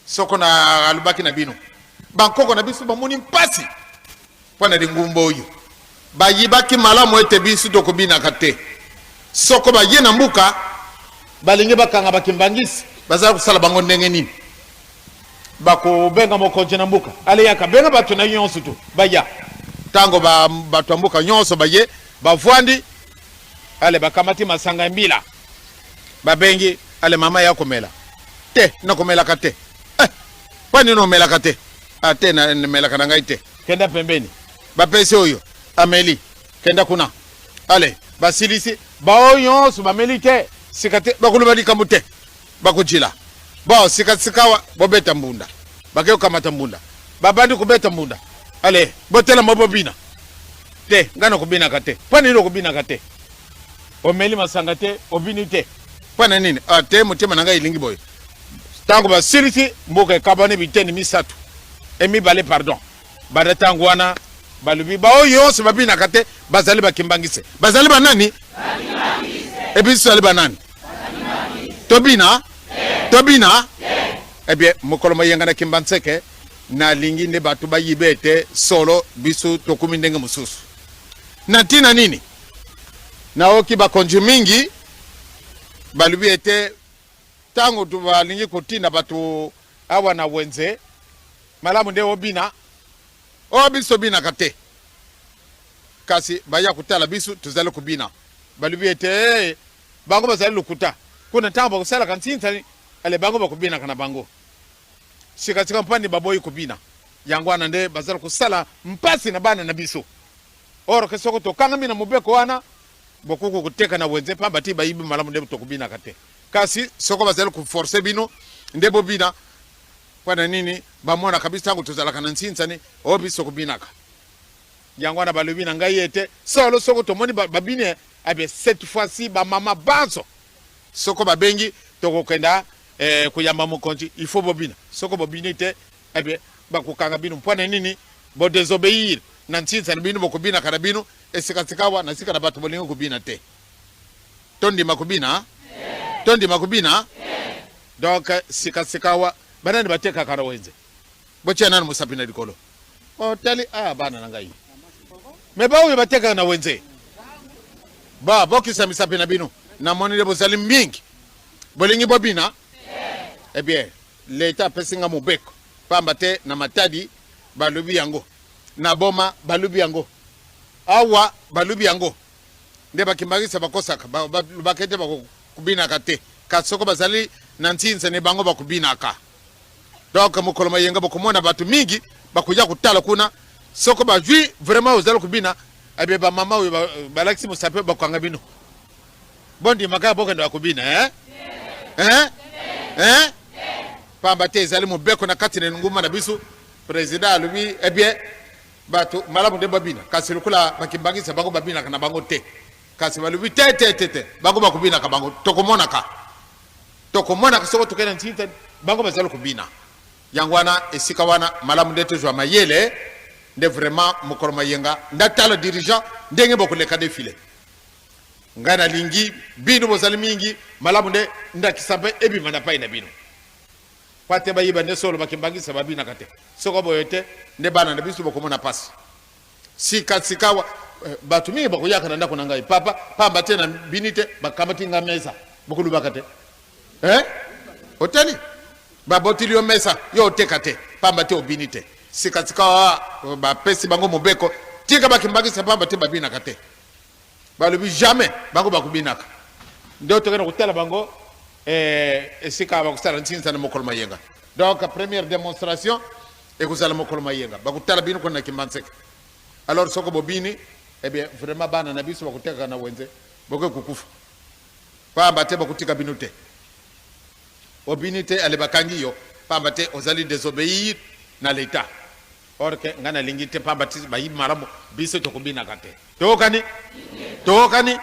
Soko na alobaki na bino, bankoko na biso bamoni mpasi mpo na lingumba oyo. Bayibaki malamu ete biso tokobinaka te. Soko baye na mbuka, balingi bakanga bakimbangisi, bazala kosala bango ndenge nini? Bakobenga mokonzi na mbuka, ale yaka, benga bato na nyonso tu baya. Ntango ba, bato ya mboka nyonso baye, bavwandi, ale bakamati masanga ya mbila, babengi, ale mama ya komela te, nakomelaka te. Eh, mpo nini omelaka te? Ah, te, namelaka na ngai te. Kenda pembeni, bapesi oyo ameli, kenda kuna. Ale basilisi baoyo nyonso bameli te, sika te bakoloba likambo te, bakojila bo sika sikawa bobeta mbunda. Bakei kokamata mbunda, babandi kobeta mbunda. Ale botelama bobina te, ngai nakobinaka te. Mpo nini okobinaka te? Omeli masanga te, obini te, mpo na nini? Ah, te, motema na ngai elingi boye. Ntango basilisi, mboka ekabwani biteni misato e mibale, pardon. Banda ntango wana balobi baoyo nyonso babinaka te bazali bakimbangise. Bazali banani? Ebiso tozali banani? Tobina? Tobina? Eh bien, mokolo moyenga na Kimbanseke, nalingi nde bato bayiba ete solo biso tokomi ndenge mosusu. Na ntina nini? Naoki bakonzi mingi balobi ete ntango balingi kotinda bato awa na wenze, malamu nde obina. O biso tobinaka te, kasi baya kotala biso tozali kobina. Balobi ete hey, bango bazali lokuta kuna ntango bakosalaka ntinta ale bango bakobinaka na bango sikasika mpani baboyi kobina. Yango wana nde bazali kosala mpasi na bana na biso. Or ke soko tokangami na mobeko wana, bokoki koteka na wenze pamba ti bayibi malamu nde tokobinaka te. Kasi soko bazali koforce bino nde bobina, mpo na nini bamonaka biso ntango tozalaka na nsinsani oyo biso kobinaka? Yango wana balobi na ngai ete solo soko tomoni babini abe cette fois-ci bamama banso soko babengi tokokenda eh, koyamba mokonzi, il faut bobina. Soko bobini te, eh bien bakokanga bino. Mpo na nini bodesobéir na nsinsa na bino? Bokobinaka na bino esika awa na sika na bato bolingi kobina te. Tondima kobina? Tondima kobina? Donc sikasika awa banani batekaka na wenze? Botia nanu mosapi na likolo. Otali ah, bana na ngai me baoyo batekaka na wenze, ba bokisa misapi na bino. Namoni nde bozali mingi bolingi bobina. Eh bien, leta apesi nga mobeko, pamba te na Matadi balobi yango, na Boma balobi yango, awa balobi yango. Nde bakimbangisa bakosaka, balobaka ete bakobinaka te, kasi soko bazali na nsinsa ne bango bakobinaka. Donc mokolo mayenga bokomona bato mingi bakoya kotala kuna. Soko bazwi vraiment ozali kobina, ebe bamama oyo balakisi mosapi bakokanga bino. Bondima kaka bokende bakobina, eh? Eh? Eh? Pamba te ezali mobeko na kati na lingomba na biso. President alobi eh bien bato malamu nde babina, kasi lokola bakimbangisa bango babinaka na bango te, kasi balobi te te te te, bango bakobinaka bango, tokomonaka tokomonaka soko tokei na ntinta bango bazali kobina. Yango wana esika wana malamu nde tozwa mayele nde vraiment mokolo mayenga ndatala dirigeant ndenge bokoleka defile. Ngai nalingi bino bozali mingi, malamu nde ndakisa mpe ebima na pai na bino, mpo te bayiba nde solo bakimbangisa babinaka te. Soko boye te nde bana na biso bokomona pasi. Sika sikawa bato mingi bakoyaka na ndako na ngai, papa, pamba te na bini te bakamati nga mesa, bokolubaka te, eh? Otali babotili yo mesa, yo oteka te pamba te obini te. Sika sikawa bapesi bango mobeko, tika bakimbangisa pamba te babinaka te. Balobi jamais, bango bakobinaka. Nde tokende kotala bango eh, esika bakosala nsinsa na mokolo mayenga. Donc première démonstration ekozala mokolo mayenga, bakotala bino kuna na Kimbanseke. Alors soko bobini, eh bien vraiment bana na biso bakotekaka na wenze, bokoki kokufa pamba te bakotika bino te. Obini te, ale bakangi yo pamba te ozali désobéir na l'État. Or ke ngai nalingi te pamba te bayibi malamu biso tokobinaka te. Toyokani? Toyokani?